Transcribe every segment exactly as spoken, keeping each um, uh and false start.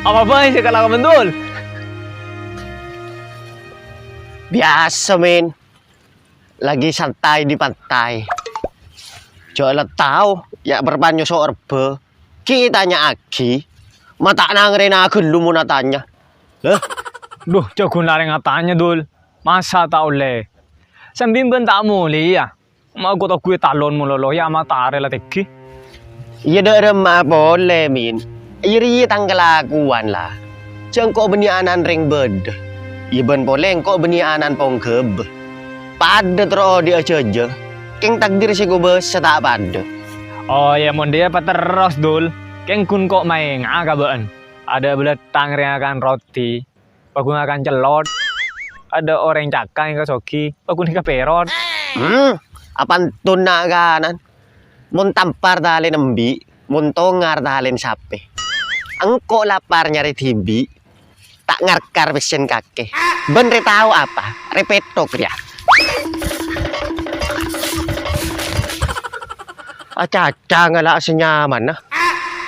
Apa bhâi sè kalako, Dul? Biasa, Min. Lagi santai di pantai. Jhâ' la tao, yâ' perpan nyoso' rebbhâ. Ghi' tanya'aghi. Ma' ta' nangrena ghâllu mon atanya. Hah? Dhu, jhâ' ghun lareng atanya, Dul. Masa ta' ollè? Sambi bân ta' molè, yâ? Ma' ko' togghu è talon malolo, yâ, matahari la tèngghi. Iyâ, dâ' remma'a polè, Min. Iyâ, rèya tang kalakowan, la. Jhâ' engko' bânnè ana'na rèng bâdâ. Iyâ, bân polè engko' bânnè ana'na pongghâbâ. Padâ terro odi'â jhâjâ. Kèng takdir sè kobâsa ta' padâ. Oh, yâ, mon dhiyâ paterros, Dul. Kèng ghun ko' maènga'a ka bâ'ân. Adâ' bâlâttang rèng ngakan roti. Paghun ngakan cellot. Adâ' orèng caka' èngka soghi, paghun èngka pèrot. Hmm, apantonna kanan. Mon tampar talèn embi', mon tongar talèn sapè. Engko' lapar nyarè dhibi', ta' ngarkar pèssèna kakè. Bân rè tao apa? Rè pèthok rèya. Acaca ngala' sè nyamanna.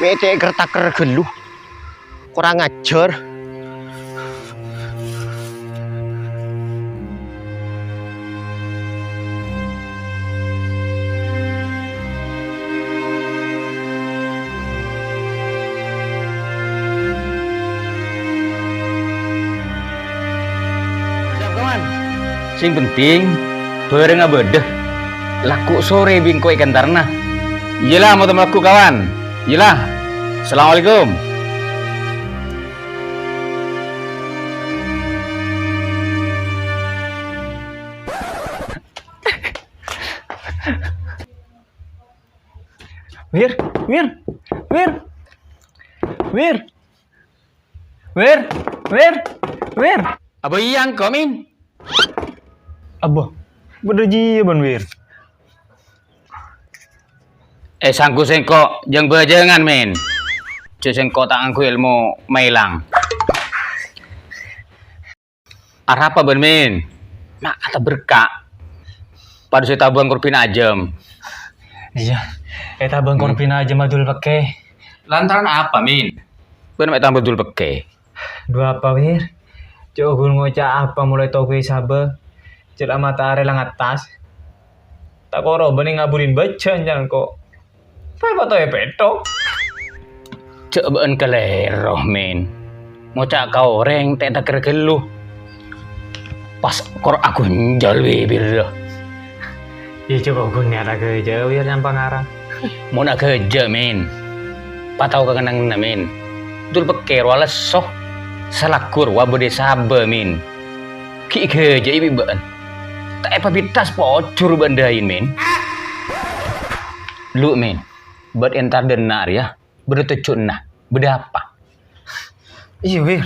Mè' ta' ker-taker ghâllu. Kurang ajar. Siap, Kawan. Sing penting, bhârângnga bâdâ. Lako sorè bi' engko' èkantarana. Iyâ la, motor lako, Kawan. Iyâ la. Assalamualaikum. Wir, Wir, Wir, Wir, Wir, Wir, Wir. Abâ iyâ engko', Min. Abâ, bâdâ jiyâ bân Wir. Eh, sangghu sèngko' jâng-bâjângan, Min. Jhâ' sèngko' ta' ngangghuy èlmo maèlang. Arapa bân, Min? Ma' kata berka'. Padâ sè tabâng korbhina ajâm. Iyâ, ètabâng korbhina ajâm Abdul Pekke. Lantaran apa, Min? Bân ma' ètabâng Abdul Pekke. Dhu apa, Wir? Jhâ' ghun ngoca' apa molaè toghè sabâ. Jhâ' la matahari la ngattas. Ta' koro bânnè ngaburri bâjâ, jhângko'. Pèpatoè pèthok. Jhâ' bâ'ân kalèro, Min. Ngoca' ka orèng ta' ètaker ghâllu. Pas kor aghunjhâl bibirra. Iyâ, jhâ' ghun nèyat aghâjâ, Wir, nyampa ngarang. Mon aghâjâ, Min. Patao ka kennengnganna, Min. Dul Pekke rowa lesso. Salagghur wa bâdâ sabâ, Min. Ghi' ghâjâ'i bi' bâ'ân. Ta' èpabittas pojhur bân dâin, Min. Lu, Min. Bât entar dâ' enna' rèya. Bâdâ tojjhuna. Bâdâ apa? Iyâ, Wir.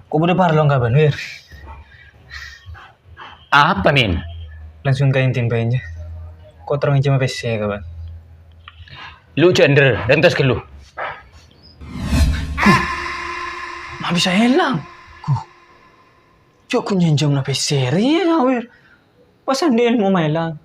Ko' bâdâ parlo ka bâ'ân, Wir. Apa, Min? Langsung ka intina bhâi, yâ. Ko' terro ngènjhâmâ pèssè ka bâ'ân. Lu jhâ' ndher, dântos ghâllu. Guh, ma' bisa èlang? Guh. Jhâ' ghun ngènjhâmâ pèssè rèya, Wir. Pas andi'na mau maèlang.